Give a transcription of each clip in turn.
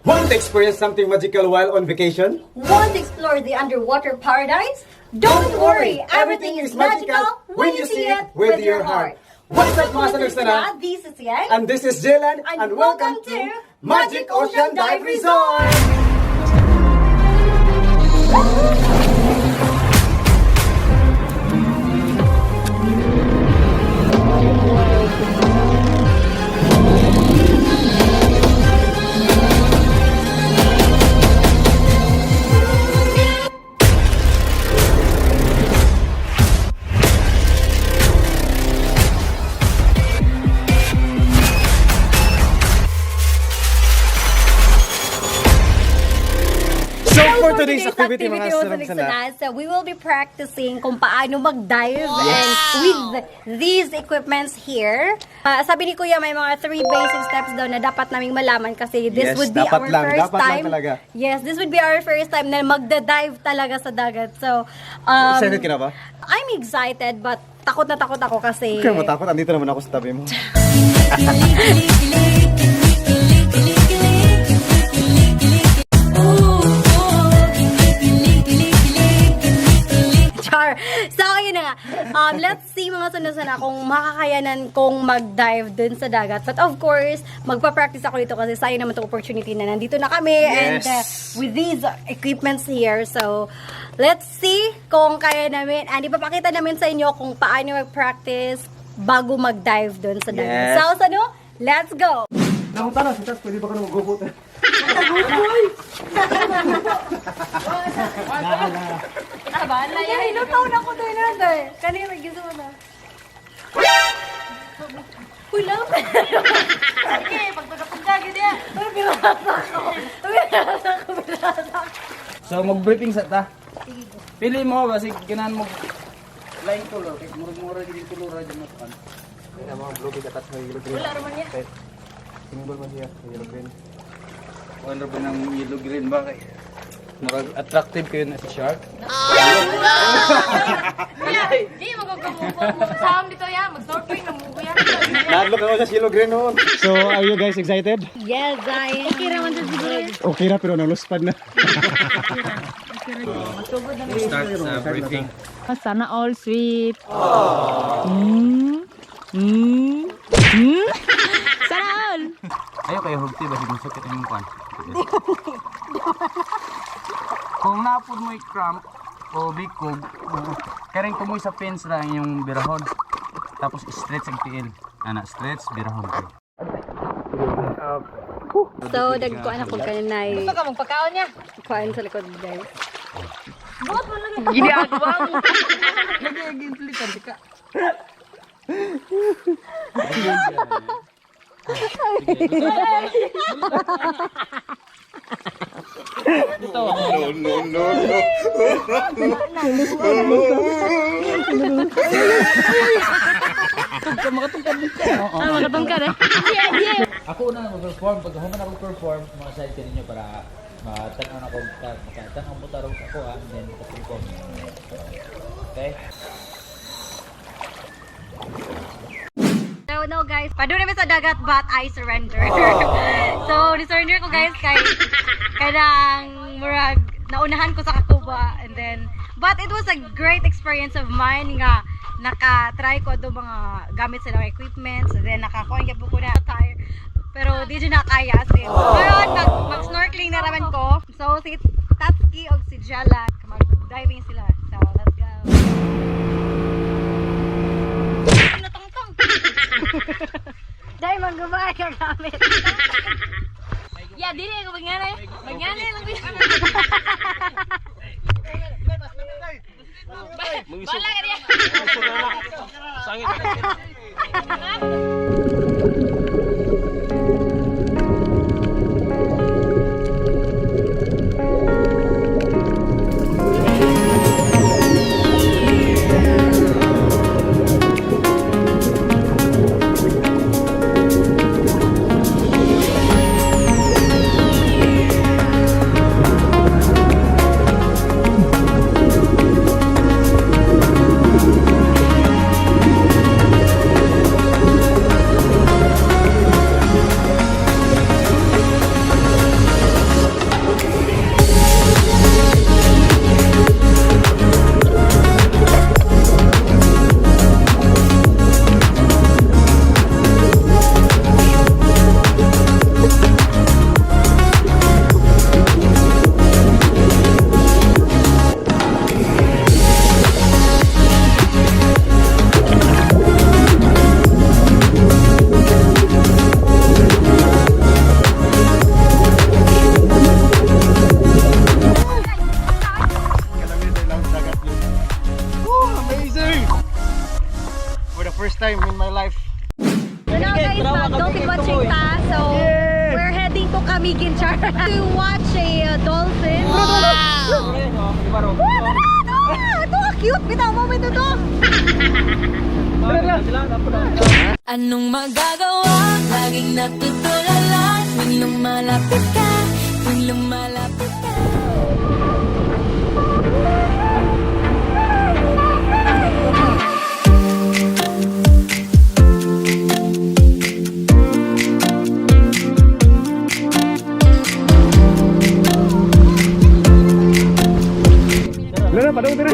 Want to experience something magical while on vacation? Want to explore the underwater paradise? Don't worry, everything is magical when you see it with your heart. What's up, mga sanag-sana? This is Yang. And this is Jalen, and welcome to Magic Ocean Dive Resort! So for today's activity, mga sanag-sana, So we will be practicing kung paano mag-dive and with these equipments here. Sabi ni Kuya, may mga three basic steps daw na dapat naming malaman kasi this Yes, would be dapat our lang, first dapat lang time. talaga. Yes, this would be our first time na magda-dive talaga sa dagat. So, Excited ka na ba? I'm excited, but takot na takot ako kasi. Huwag kang matakot, andito naman ako sa tabi mo. Char. So, ayun na nga. Let's see, mga sunod-sunod, kung makakayanan kong mag-dive dun sa dagat. But of course, magpa-practice ako dito kasi sayang naman itong opportunity na nandito na kami. And with these equipments here. So, let's see kung kaya namin. And ipapakita namin sa inyo kung paano mag-practice bago mag-dive dun sa dagat. Yes. So, ano? Let's go! Nakunta na, sa chat, pwede ba ka na mag-go? Ay, ilang taon ako doon na doon. Kanina, gusto mo na. Wala pa. Sige, pagpagkapagka, ganyan. Pero binasa ko. Binasa ko, binasa ko. So mag-briefing sa ta. Pili mo kasi ganahan mo line color kay murag-mura din yung color ra mo kan. Ayun, mga blue big attached na yellow green. Wala naman niya. Single man siya, yellow green. Ano ba ng yellow green ba kay murag attractive kayo na sa shark? Di, magagawa dito ya. Mag-snorkeling na mo ya. Nadlock ako sa yellow green noon. So, are you guys excited? Yes, I Okay naman sa siguro. Okay na, pero naluspad na. Start sa briefing. Sana all sweet. Mm. Mm. Mm. Sana all. Ayo kayo hugti ba sige sakit imong kwan. Kung napod mo cramp o bikog, karing tumoy sa pins lang yung birahon. Tapos stretch ang tiil. Ana, stretch birahon. So, nagkuhan ako kanina. Gusto ka magpakaon niya? Kuhan sa likod, guys. Ginagawa mo. Nagiging ka. Ah, makatungkad eh. Ako una mag-perform. Pag human ako perform, mga side ka ninyo para matanaw na ko, makatanaw mo tarong ako ah, and then makatungkol. Okay? So, no guys, padung namin sa dagat but I surrender. So, ni-surrender ko, guys, kay kanang murag naunahan ko sa Kakuba and then but it was a great experience of mine nga naka-try ko do mga gamit sa mga equipments and then nakakuha gyud ko na tire. Pero di jud na kaya as in. Karon mag-snorkeling na raman ko. So si Tatsuki og si Jala mag-diving sila. So let's go. Ano tong? Dahil manggabay ka gamit. Ya, dili ako magnganay. Magnganay lang ko. Bala ka niya. Algin char. To watch a dolphin. Wow! Ito, ito, cute! Bitaw mo, ito, ito. Anong magagawa? Laging natutulala tuwing lumalapit ka, tuwing lumalapit ka. Lala, padung tira.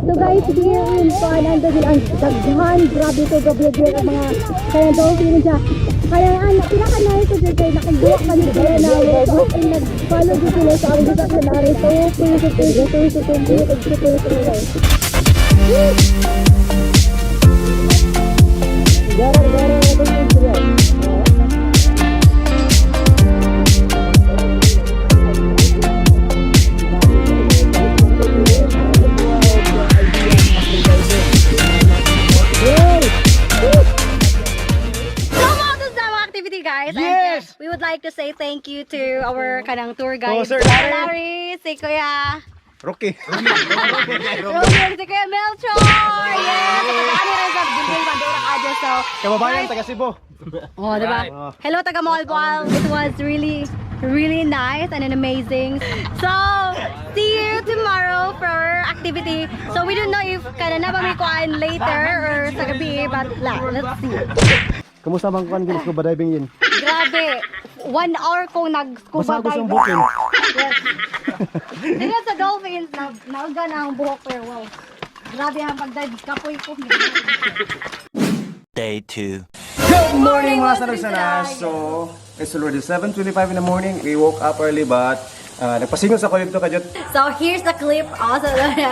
So guys, here in Pananda din ang daghan, grabe ko gabi gabi ang mga kaya dolphin siya. Kaya ang pinaka nice dyan kay nakiduwa kami sila na so in nag-follow din sila sa aming sa Canary. So super super super super super super super. So mga to sa mga activity guys. And, Yes! we would like to say thank you to our kanang tour guide. Oh, Sir Larry. Larry, si Kuya Rocky. Romeo, si Kuya Melchor. Yes! Kapag rin sa Bilbil Mandura Adyo. So, Kababayan, taga Cebu. Oh, diba? Hello, taga Moalboal. It was really, really nice and an amazing. So, see you tomorrow for our activity. So, we don't know if kana na ba may kuan later or sa gabi, but la, let's see. Kumusta bang kuan gilis scuba diving yun? Grabe. 1 hour kong nag-scuba Basta ako diving. sa bukin. Yes. Tingnan sa dolphins, na nauga na ang buhok pero wow. Grabe ang pag-dive, kapoy ko. Day 2. Good morning mga sanag-sana! So, it's already 7:25 in the morning. We woke up early but nagpasingon sa kuyog to kajot. So here's the clip also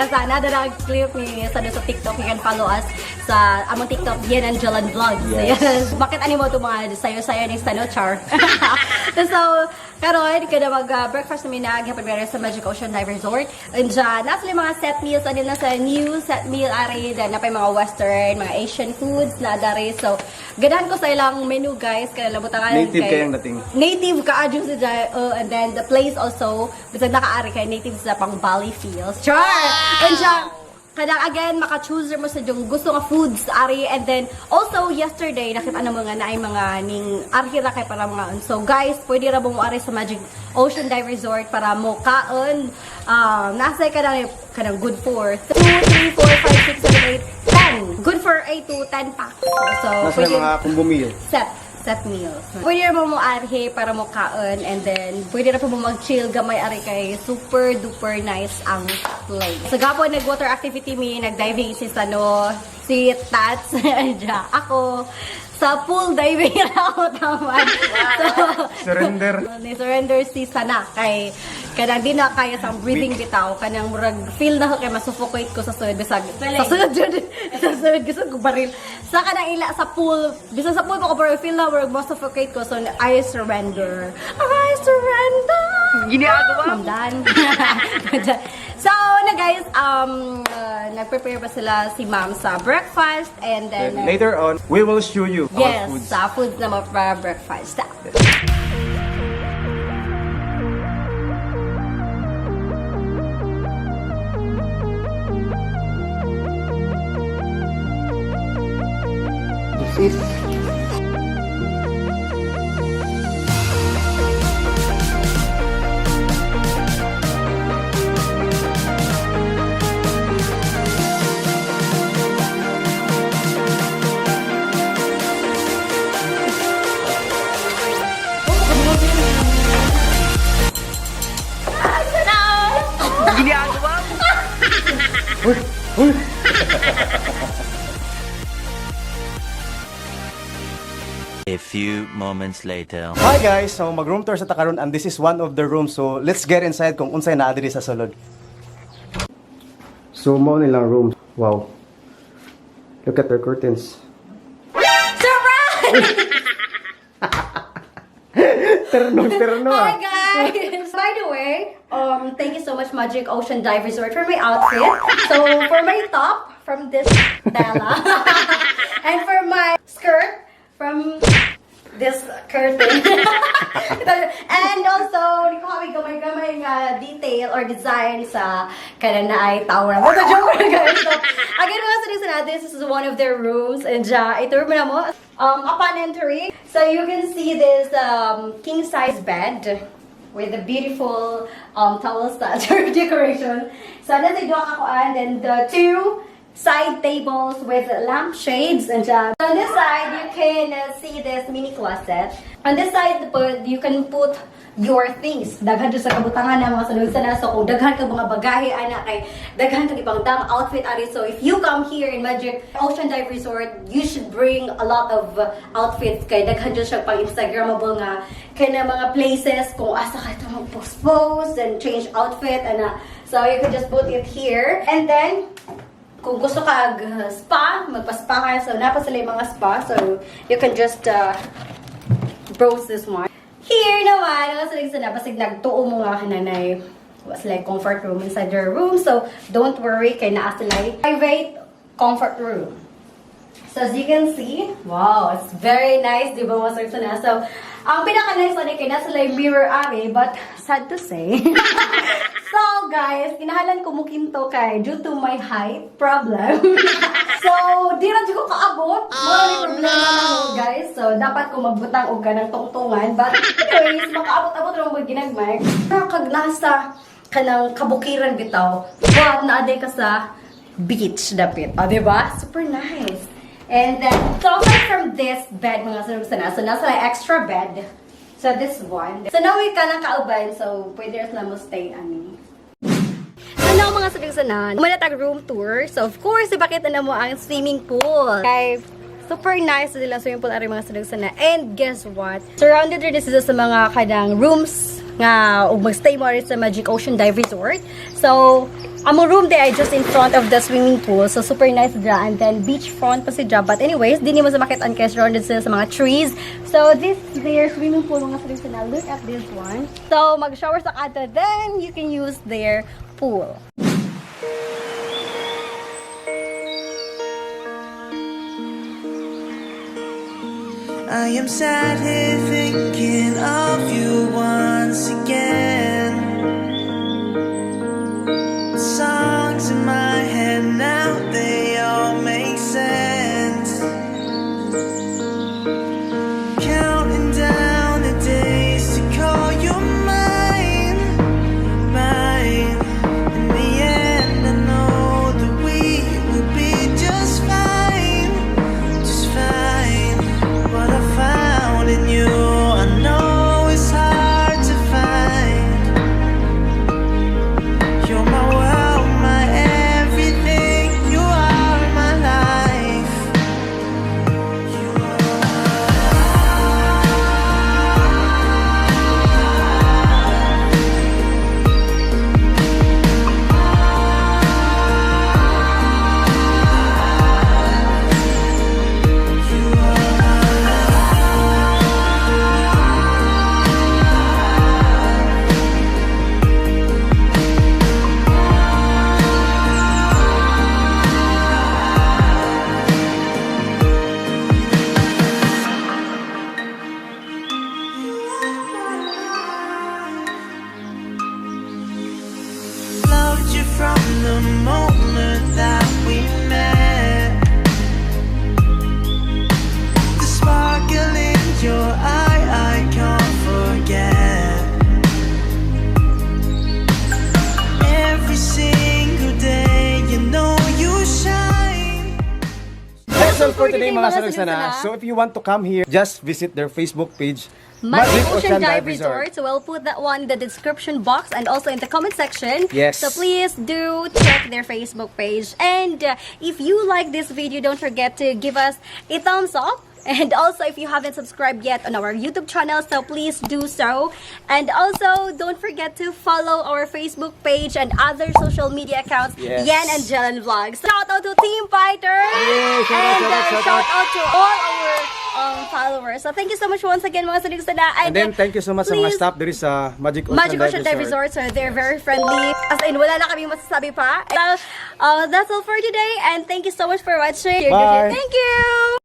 sa another clip ni sa sa TikTok. You can follow us sa among TikTok Bien and Jalan Vlogs. Yes. Yes. Bakit ani mo to mga sayo-sayo ni Sano Char. So karon kada mag breakfast namin na gihapon meron sa Magic Ocean Dive Resort. And dyan, nasa yung mga set meals ani na sa new set meal ari then napay mga western, mga Asian foods na dari. So ganahan ko sa ilang menu guys kaya labutangan Native kay- kayang dating. Native ka adyo sa jay. Oh, and then the place also bisag nakaari kay native sa pang Bali feels. Char! And siya, Kanang again, maka-choose mo sa yung gusto nga foods ari, and then also yesterday nakita na mga naay mga ning arhi ra kay para mga. So guys, pwede ra mo ari sa Magic Ocean Dive Resort para mo kaon. Nasa kanang kanang good for 2, 3, 4, 5, 6, 7, 8, 10. Good for 8 to 10 packs. So Nasa pwede mga combo meal. Set meals. Pwede ra mo arhi para mo kaon, and then pwede ra po mo mag-chill gamay ari kay super duper nice ang place. So gapon nag-water activity mi, nag-diving si Sano, si Tats, dya. Ako sa pool diving ra ako tamad. So Surrender. Ni surrender si Sana kay kanang di na kaya sa breathing bitaw, kanang murag feel na ko kay masuffocate ko sa sulod, bisag sa sulod jud, sa sulod gusto ko baril sa kanang ila sa pool, bisag sa pool ko pero feel na murag masuffocate ko, so I surrender, I surrender. Ginagawa mo Dan. So na guys, nagprepare pa sila si ma'am sa breakfast and then Then later on, we will show you our yes, foods. Sa foods na mapra breakfast. Sis. A few moments later. Hi guys! So mag-room tour sa ta karon and this is one of the rooms. So let's get inside kung unsay naa diri sa sulod. So mao nilang room. Wow. Look at their curtains. Surprise! Terno, terno ah. Hi guys! By the way, thank you so much Magic Ocean Dive Resort for my outfit. So for my top from this Bella, and for my skirt from this curtain. And also, nikuha may gamay-gamay nga detail or design sa kanang na ay tower. What a joke, guys! So, again, mga sinisa, this is one of their rooms. And ito room na mo. Upon entering, so you can see this king-size bed with a beautiful towel statue decoration. So, nasa duha ka kuan, then the two side tables with lampshades and on this side you can see this mini closet. On this side po, you can put your things. Daghan jud sa kabutangan ng mga sunod sana. So kung daghan ka mga bagahe ana kay daghan kag ibang dang outfit ari. So if you come here in Magic Ocean Dive Resort, you should bring a lot of outfits kay daghan jud siya pang Instagramable nga kay na mga places kung asa ka ito mag-post and change outfit ana. So you can just put it here and then kung gusto ka spa, magpa-spa ka. So, napa sila yung mga spa. So, you can just browse this one. Here naman, mga salig sila, basig nagtuo mo nga kananay. Was like comfort room inside your room. So, don't worry, kay naa sila private comfort room. So, as you can see, wow, it's very nice, di ba, mga salig sila? So, ang pinaka-nice na kay nasa sila yung mirror ari, but sad to say. So, guys, kinahalan ko mukinto kay due to my height problem. So, di ra jud ko kaabot. Oh, may problema na ako, guys. So, dapat ko magbutang og kanang tungtungan. But anyways, makaabot-abot ra mo ginagmay. Kag nasa kanang kabukiran bitaw, but naa ka sa beach dapit. O, di ba? Super nice. And then, so aside from this bed, mga sunod sana, so nasa like extra bed. So this one. So now we ka na kauban, so pwede rin sila mo stay ani. So now mga sunod, muna tag room tour. So of course, ipakita na mo ang swimming pool. Kay super nice nila swimming pool ari mga sunod sana. And guess what? Surrounded rin sila sa mga kanang rooms nga ug magstay mo rin sa Magic Ocean Dive Resort. So, among room there ay just in front of the swimming pool. So, super nice dra. And then, beachfront pa si dra. But anyways, di nimo sa makitaan kay surrounded sila sa mga trees. So, this is their swimming pool mga sunod sana. Look at this one. So, mag-shower sa kadto. Then, you can use their pool. I am sad here thinking of you once again. Songs in my head. the moment that we met. The sparkle in your eye, I can't forget. Every single day, you know you shine. That's all for today, mga sanugsana. So if you want to come here, just visit their Facebook page, Magic Ocean Dive Resort. So we'll put that one in the description box and also in the comment section. Yes. So please do check their Facebook page. And if you like this video, don't forget to give us a thumbs up. And also, if you haven't subscribed yet on our YouTube channel, so please do so. And also, don't forget to follow our Facebook page and other social media accounts, Yen and Jelen Vlogs. Shout out to Team Fighters! Yay! Shout out, And shout out, shout shout out. out to all our followers. So thank you so much once again, mga sanugsana. And then thank you so much sa mga please, staff diri sa Magic Ocean Magic Ocean Dive Resort, so they're very friendly. As in, wala na kami masasabi pa. So, that's all for today, and thank you so much for watching. Bye. Thank you!